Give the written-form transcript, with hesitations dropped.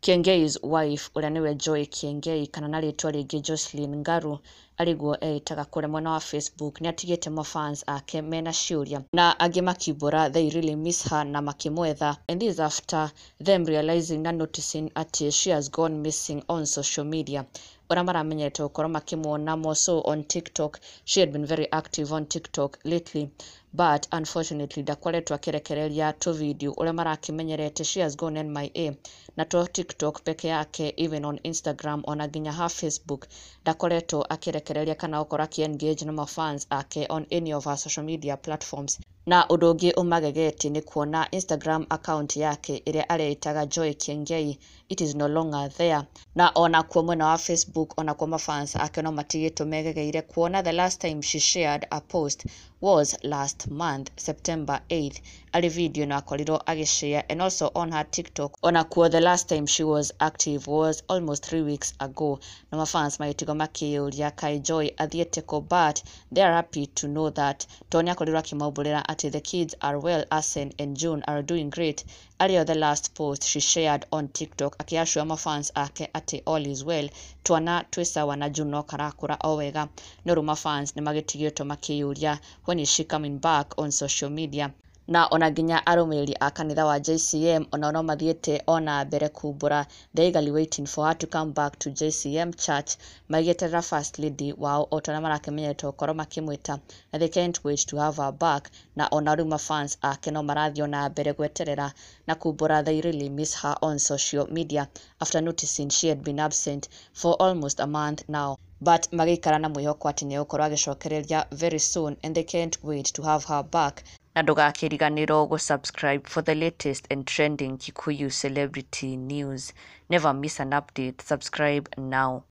Kiengei's wife, ũrĩa nĩwe Joy Kiengei kana na rĩtwa rĩngĩ Jocelyn Ngaru arĩguo eĩtaga kũrĩa mwena wa Facebook, nĩ atigĩte mafans ake mena ciũria na angĩ makiumbũra they really miss her na makĩmwetha, and this is after them realizing na noticing atĩ she has gone missing on social media. Ũrĩa maramenyete gũkorwo makĩmuona more so on TikTok. She had been very active on TikTok lately, but unfortunately ndakoretwo akĩrekereria tũ video ũrĩa marakĩmenyerete. She has gone MIA na to TikTok peke yake, even on Instagram ona nginya ha Facebook ndakoretwo akĩrekereria kana gũkorwo akĩ-engage na mafans ake on any of her social media platforms. Na ũndũ ũngĩ ũmagegetie nĩ kuona Instagram account yake ĩrĩa areĩtaga Joy Kiengei, it is no longer there. Na onakuo mwena wa Facebook, onakuo mafans ake no matigĩtwo megegeire kuona the last time she shared a post was last month, September 8th, arĩ video na akorirwo agĩshare, and also on her TikTok, onakuo the last time she was active was almost 3 weeks ago. Na mafans magĩtigwo makĩyũria kaĩ Joy athiĩte kũ, but they are happy to know that tondũ nĩ akorirwo akĩmaumbũrĩra atĩ the kids are well, Asen and June are doing great, arĩyo the last post she shared on TikTok, akĩassure mafans ake atĩ all is well, twana twĩ sawa na June no karakũra o wega. No rĩu mafans nĩ magĩtigĩtwo makĩyũria, when is she coming back on social media? Na ona nginya arũmĩrĩri a kanitha wa JCM onao no mathiĩte ona mbere kumbũra they eagerly waiting for her to come back to JCM Church, magĩeterera first lady wao o ta ũrĩa marakĩmenyete gũkorwo makĩmwĩta, na they can't wait to have her back. Na ona rĩu mafans ake no marathiĩ ona mbere gweterera na kumbũra they really miss her on social media after noticing she had been absent for almost a month now, but magĩikara na mwĩhoko atĩ nĩ egũkorwo agĩcokereria very soon, and they can't wait to have her back. Na ndũgakĩriganĩrwo gũ-subscribe for the latest and trending Kikuyu celebrity news. Never miss an update. Subscribe now.